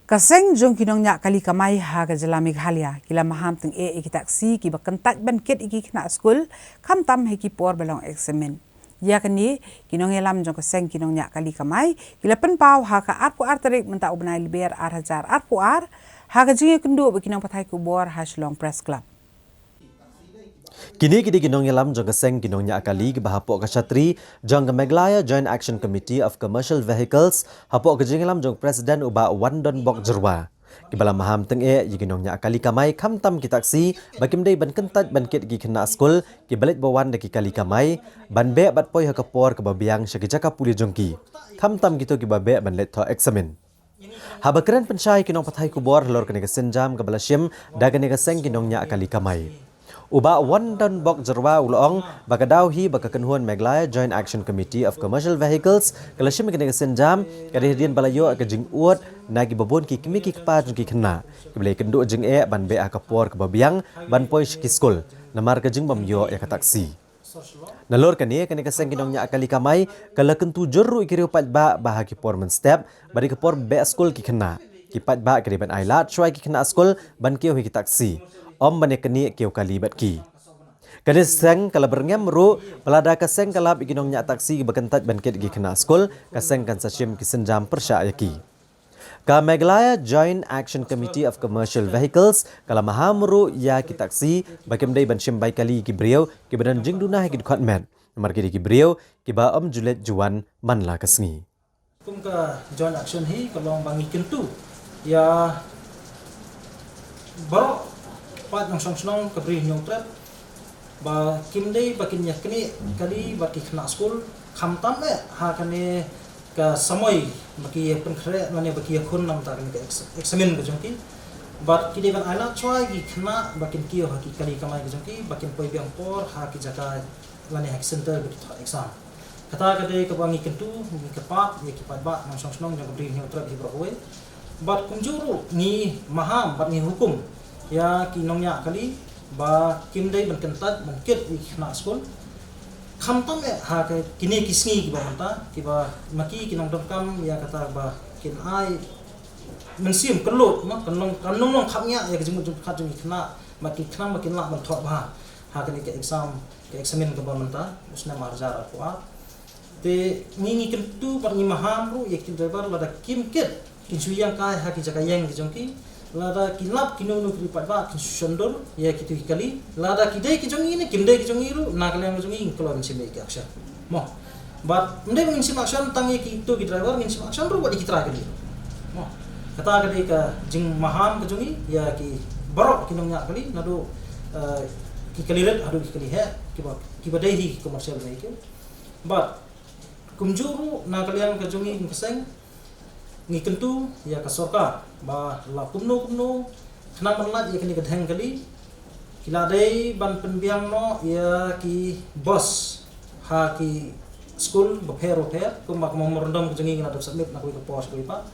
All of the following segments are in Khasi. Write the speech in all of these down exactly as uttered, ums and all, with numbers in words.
Ka seng jong ki nongñiah kali kamai ha ka jylla Meghalaya ki la maham tyngeh ïa ki taksi kiba kyntait ban kit ïa ki khynnah skul, khamtam ha ki por ba long eksamin. Ïa kane, ki nongïalam jong ka seng ki nongñiah kali kamai ki la pynpaw ha ka arphew ar tarik mynta u bnai Lber ar hajar arphew ar, ha ka jingïakynduh bad ki nongpathai khubor ha Shillong Press Club. Kine ki dei ki nongïalam jong ka seng ki nongñiah kali kiba hapoh ka shatri jong ka Meghalaya Joint Action Committee of Commercial Vehicles, hapoh ka jingïalam jong u President u Bah Wandonbok Jyrwa. Kiba la maham tyngeh ïa ki nongñiah kali kamai, khamtam ki taksi, ba kim dei ban kyntait ban kit ïa ki khynnah skul kiba leit ba wan da ki kali kamai, ban beh bad poi ha ka por kaba biang sha ki jaka pule jong ki, khamtam kito kiba beh ban leit thoh eksamin. Haba kren pynshai ïa ki nongpathai khubor halor kane ka sienjam kaba la shim da kane ka seng ki nongñiah kali kamai, u Bah Wandonbok Jyrwa u la ong ba ka daw hi ba ka kynhun Meghalaya Joint Action Committee of Commercial Vehicles ka la shim ïa kane ka sienjam, ka dei hadien ba la ïoh ïa ka jingud na kiba bun ki kmie ki kpa jong ki khynnah kiba la ïakynduh jingeh ban beh ha ka por kaba biang ban poi sha ki skul namar ka jingbym ïoh ïa ka taksi. Nalor kane, kane ka seng ki nongñiah kali kamai ka la kyntu jur ruh ïa ki riew paidbah ba ha ki por mynstep, ba dei ka por beh skul ki khynnah, ki paidbah ki dei ban ailad shuwa ïa ki khynnah skul ban kiew ha ki taksi, ym ban ïaknieh kiew kali bad ki. Kane seng ka la byrngem ruh ba lada ka seng ka lap ïa ki nongñiah taksi kiba kyntait ban kit ïa ki khynnah skul, ka seng kan sa shim ki sienjam pyrshah ïa ki. Ka Meghalaya Joint Action Committee of Commercial Vehicles ka la maham ruh ïa ki taksi ba kim dei ban shim bai kali ïa ki briew kiba don jingduna ha ki dkhot met, namar ki dei ki briew kiba ym ju leit ju wan man la ka sngi. Kum ka Joint Action hi ka long ba ngi kyntu ïa baroh paid nongshong shnong ka Bri Hynñiewtrep ba kim dei ba kin ïaknieh kali bad ki khynnah skul, khamtam eh ha kane ka samoi ba ki ïa pynkhreh lane ba ki ïakhun na ka bynta kane ka ex-, eksamin ka jong ki. Bad ki dei ban ailad shuwa ïa ki khynnah ba kin kiew ha ki kali kamai ka jong ki, ba kin poi biang por ha ki jaka lane ha ki center ba ki thoh exam. Kata ka dei kaba ngi kyntu, ngi kyrpad ïa ki paidbah nongshong shnong jong ka Bri Hynñiewtrep hi baroh kawei. Bad kumjuh ruh ngi maham bad ngi hukum ïa ki nongñiah kali ba kim dei ban kyntait ban kit ïa ki khynnah skul, khamtam eh ha ka kine ki sngi kiba mynta, kiba ma ki ki nongdonkam ïa kata ba kin ai mynsiem kyllut, mo, kan long, kan long long khapngiah ïa ka jingmut jingpyrkhat jong ki khynnah, ba ki khynnah ba kin lah ban thoh bha ha kane ka exam, ka eksamin kaba mynta u snem ar hajar arphew ar. Te ngi, ngi kyntu bad ngi maham ruh ïa ki driver, lada kim kit, kin shu ïeng kai ha ki jaka ïeng ki jong ki. Lada ki lap kino kino ki paidbah, kin shu shon dur ïa kito ki kali. Lada ki dei ki jong ngi ne kim dei ki jong ngi ruh, na ka liang ka jong ngi ngin kloi ban shim ïa ki action, mo. Bad ym dei ba ngin shim action tang ïa kito ki driver, ngin shim action ruh bad ïa ki trai kali, mo. Kata ka dei ka jingmaham ka jong ngi ïa ki baroh ki nongñiah kali, naduh, eh, ki kali rit haduh ki kali heh, kiba, kiba dei hi ki commercial vehicle. Bad kumjuh ruh na ka liang ka jong ngi kum ka seng, ngi kyntu ïa ka sorkar ba la kumno kumno khnang ban lait ïa kane ka dheng kali, ki la dei ban pynbiang noh ïa ki bus ha ki skul bapher bapher, kumba ka memorandum ka jong ngi ngi la dep submit na kawei ka por sha kawei pat,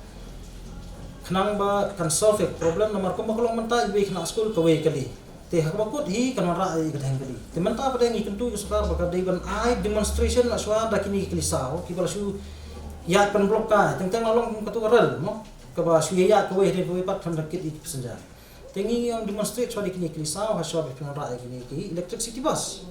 khnang ba kan solve ïa ka problem, namar kumba ka long mynta iwei i khynnah skul kawei i kali. Te ha kaba kut hi kan wanrah ïa ka dheng kali. Te mynta pat ngi kyntu ïa ka sorkar ba ka dei ban ai demonstration la shuwa da kine ki kali saw kiba la shu ïaid pynblock kai, teng teng la long kum katu ka rel, mo, kaba shu ïaid kawei hadien kawei pat khlem da kit ïa ki passenger. Te ngi ong demonstrate shuwa da kine ki kali saw ha shuwa ba phin wanrah ïa kine ki electric city bus.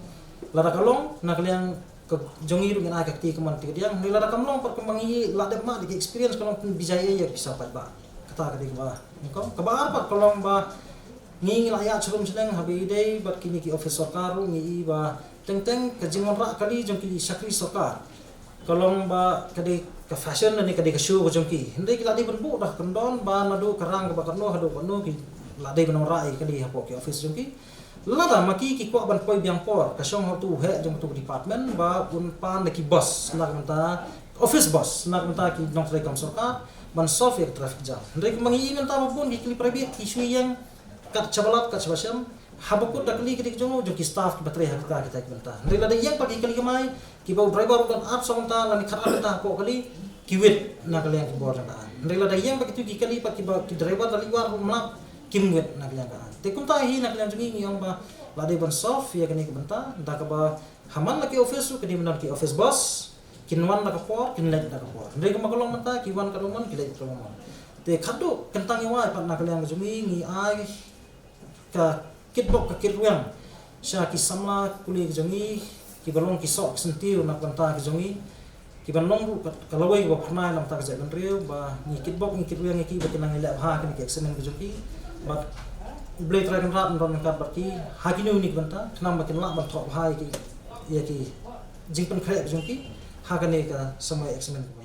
Lada ka long, na ka liang ka jong ngi ruh ngin ai ka kti kamon kti kadiang. Hynrei lada kam long pat, kumba ngi la dep mad da ki experience, ka long pynbijai ïa ki paidbah. Kata ka dei kaba nyngkong. Kaba ar pat ka long ba ngi, ngi la ïaid sharum shaneng haba ïadei bad kine ki office sorkar ruh, ngi i ba teng teng ka jingwanrah kali jong ki shakri sorkar ka long ba ka dei ka fashion lane ka dei ka show ka jong ki. Hynrei ki la dei ban buh da ka kyndon ba naduh ka rang kaba katno haduh katno ki la dei ban wanrah ïa ki kali hapoh ki office jong ki. Lada ma ki ki kwah ban poi biang por, ka shong ha utu u heh jong utu u department ba un pan da ki bus na ka bynta, office bus na ka bynta ki nongtrei kam sorkar, ban solve ïa ka traffic jam. Hynrei kumba ngi i mynta ba bun ki kali private ki shu ïeng kat shaba lap kat shaba shem, haba kut da kali kali ki jong u, jong ki staff kiba trei ha kita kita ki bynta. Hynrei lada ïeng pat ki kali kamai, kiba u driver u don arphew bynta lane khatar bynta hapoh kali, ki wit na ka liang ki bor jong ka aiñ. Hynrei lada ïeng pat kitu ki kali pat kiba ki driver da leit wad ruh ym lap, kim wit na ka liang ka aiñ. Te kumta hi na ka liang jong ngi ngi ong ba la dei ban solve ïa kane ka bynta da kaba ha man la ki office ruh ka dei ban don ki office bus, kin wan da ka por, kin leit da ka por. Hynrei kumba ka long mynta, ki wan katba mon, ki leit katba mon. Te khatduh Kyntang ïa wai pat na ka liang ka jong ngi, ngi ai ka kitbok ka kitrwiang sha ki samla kuli ka jong ngi, kiba long ki soh ki syntiew na ka bynta ka jong ngi, kiban long ruh ka, ka lawei kaba phyrnai na ka bynta ka jaitbynriew, ba ngi kitbok ngi kitrwiang ïa ki ba kin nang ïaleh bha kine ki eksamen ka jong ki. Bad U Blei Trai Kynrad un don ryngkat bad ki ha kine kine ki bynta, khnang ba kin lah ban thoh bha ïa ki, ïa ki jingpynkhreh ka jong ki ha kane ka samla eksamen.